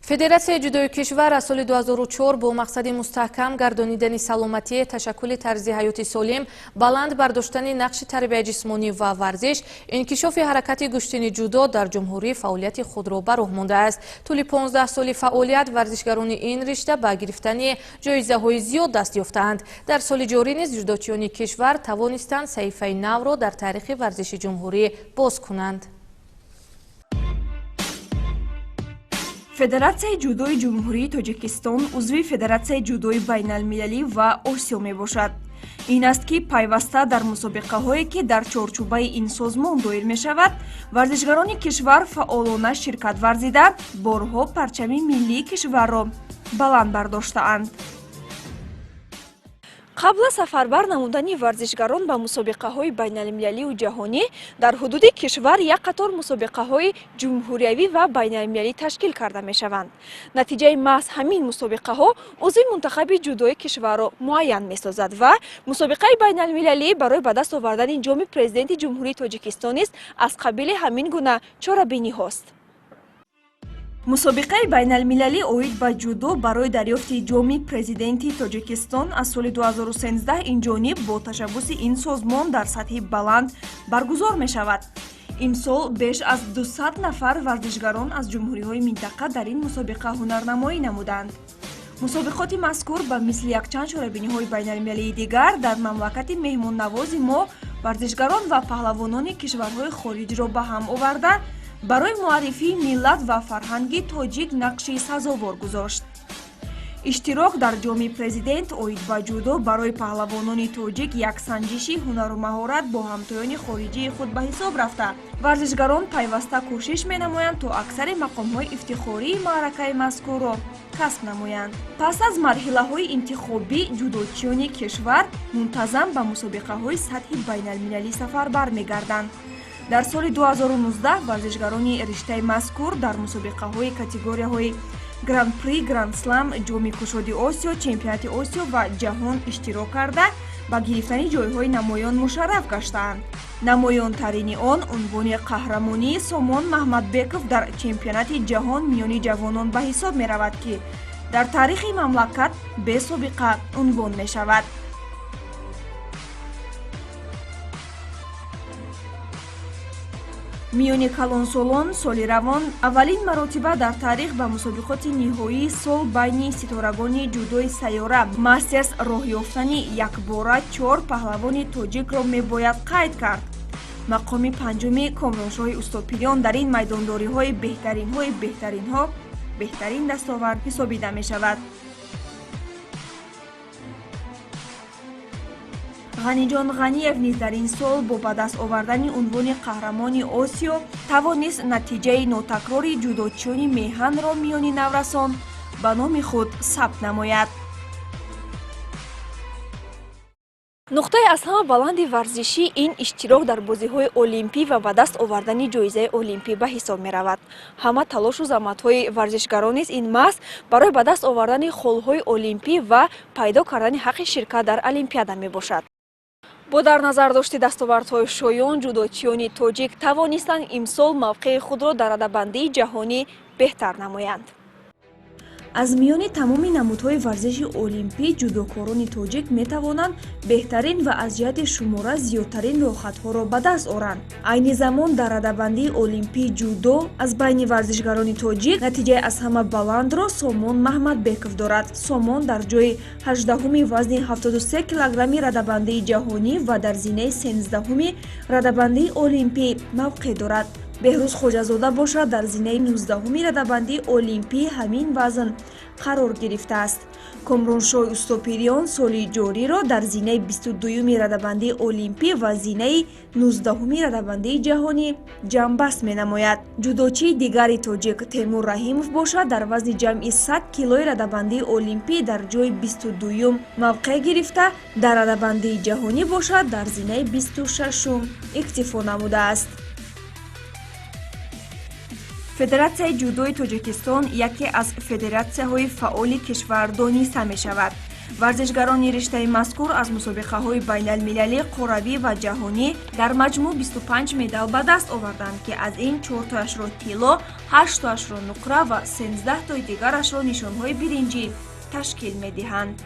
Федератсияи ҷудои кишвар аз соли 2004 бо мақсади мустаҳкам гардонидани саломатӣ, ташаккули тарзи ҳаёти солим, баланд бардоштани нақши тарбияи ҷисмонӣ ва варзиш, инкишофи ҳаракати гӯштини ҷудо дар ҷумҳурӣ фаъолияти худро ба роҳ мондааст. Тӯли 15 соли фаъолият варзишгарони ин ришта ба гирифтани ҷоизаҳои зиёд даст ёфтаанд. Дар соли ҷорӣ низ ҷудочиёни кишвар тавонистанд саҳифаи навро дар таърихи варзиши ҷумҳурӣ боз кунанд. Федератсияи ҷудои Ҷумҳурии Тоҷикистон узви Федератсияи ҷудои байналмилалӣ ва Осиё мебошад. Ин аст, ки пайваста дар мусобиқаҳое, ки дар чорчӯбаи ин созмон доир мешавад, варзишгарони кишвар фаъолона ширкат варзида, борҳо парчами миллии кишварро баланд бардоштаанд. Қабл аз сафарбар намудани варзишгарон ба мусобиқаҳои байналмилалию ҷаҳонӣ дар ҳудуди кишвар як қатор мусобиқаҳои ҷумҳуриявӣ ва байналмилалӣ ташкил карда мешаванд. Натиҷаи маҳз ҳамин мусобиқаҳо узви мунтахаби ҷудои кишварро муайян месозад ва мусобиқаи байналмилалӣ барои ба даст овардани ҷоми Президенти Ҷумҳурии Тоҷикистон низ аз қабили ҳамин гуна чорабиниҳост. Мусобиқаи байналмилалӣ оид ба ҷудо барои дарёфти ҷоми Президенти Тоҷикистон аз соли 2013 инҷониб бо ташаббуси ин созмон дар сатҳи баланд баргузор мешавад. Имсол беш аз 200 нафар варзишгарон аз ҷумҳуриҳои минтақа дар ин мусобиқа ҳунарнамоӣ намуданд. Мусобиқоти мазкур ба мисли якчанд чорабиниҳои байналмилалии дигар дар мамлакати меҳмоннавози мо варзишгарон ва паҳлавонони кишварҳои хориҷро ба ҳам оварда, барои муаррифии миллат ва фарҳанги тоҷик нақши сазовор гузошт. Иштирок дар ҷоми Президент оид ба ҷудо барои паҳлавонони тоҷик як санҷиши ҳунару маҳорат бо ҳамтоёни хориҷии худ ба ҳисоб рафта, варзишгарон пайваста кӯшиш менамоянд, то аксари мақомҳои ифтихории маъракаи мазкурро касб намоянд. Пас аз марҳилаҳои интихобӣ ҷудочиёни кишвар мунтазам ба мусобиқаҳои сатҳи байналмилалӣ сафарбар мегарданд. Дар соли 2019 варзишгарони риштаи мазкур дар мусобиқаҳои категорияҳои Гран-при, Гранд-слам, Ҷоми кушоди Осиё, Чемпионати Осиё ва ҷаҳон иштирок карда, ба гирифтани ҷойҳои намоён мушарраф гаштаанд. Намоёнтарини он унвони қаҳрамонии Сомон Маҳмадбеков дар Чемпионати ҷаҳон миёни ҷавонон ба ҳисоб меравад, ки дар таърихи мамлакат бесобиқа унвон мешавад. Миёни калонсолон соли равон аввалин маротиба дар таърих ба мусобиқоти ниҳоии сол байни ситорагони ҷудои сайёра Мастерс роҳ ёфтани якбора чор паҳлавони тоҷикро мебояд қайд кард. Мақоми панҷуми Комроншоҳи Устодпирён дар ин майдондориҳои беҳтаринҳои беҳтаринҳо беҳтарин дастовард ҳисобида мешавад. Ғаниҷон Ғаниев низ дар ин сол бо ба даст овардани унвони қаҳрамони Осиё тавонист натиҷаи нотакрори ҷудочиёни меҳанро миёни наврасон ба номи худ сабт намояд. Нуқтаи аз ҳама баланди варзишӣ ин иштирок дар бозиҳои олимпӣ ва ба даст овардани ҷоизаи олимпӣ ба ҳисоб меравад. Ҳама талошу заҳматҳои варзишгарон низ ин маҳз барои ба даст овардани холҳои олимпӣ ва пайдо кардани ҳаққи ширкат дар Олимпиада мебошад. Бо дар назар дошти дастовардҳои шоён, ҷудочиёни тоҷик тавонистанд имсол мавқеи худро дар радабандии ҷаҳонӣ беҳтар намоянд. Аз миёни тамоми намудҳои варзиши олимпӣ ҷудокорони тоҷик метавонанд беҳтарин ва аз ҷиҳати шумора зиёдтарин роҳхатҳоро ба даст оранд. Айни замон дар радабандии олимпии ҷудо аз байни варзишгарони тоҷик натиҷаи аз ҳама баландро Сомон Маҳмадбеков дорад. Сомон дар ҷои 18-уми вазни 73 килограмми радабандии ҷаҳонӣ ва дар зинаи 13-уми радабандии олимпӣ мавқеъ дорад. Беҳрӯз Хоҷазода бошад, дар зинаи 19-уми радабандии олимпии ҳамин вазн қарор гирифтааст. Комроншоҳи Устопириён соли ҷориро дар зинаи 22-юми радабандии олимпӣ ва зинаи 19-уми радабандии ҷаҳонӣ ҷамъбаст менамояд. Ҷудочии дигари тоҷик Темур Раҳимов бошад, дар вазни ҷамъи 100 килои радабандии олимпӣ дар ҷои 22-юм мавқеъ гирифта, дар радабандии ҷаҳонӣ бошад, дар зинаи 26-ум иктифо намудааст. Федератсияи ҷудои Тоҷикистон яке аз федератсияҳои фаъоли кишвар дониста мешавад. Варзишгарони риштаи мазкур аз мусобиқаҳои байналмилалӣ, қорравӣ ва ҷаҳонӣ дар маҷмӯъ 25 медал ба даст оварданд, ки аз ин чортояшро тилло, ҳашттоашро нуқра ва 13 тои дигарашро нишонҳои биринҷӣ ташкил медиҳанд.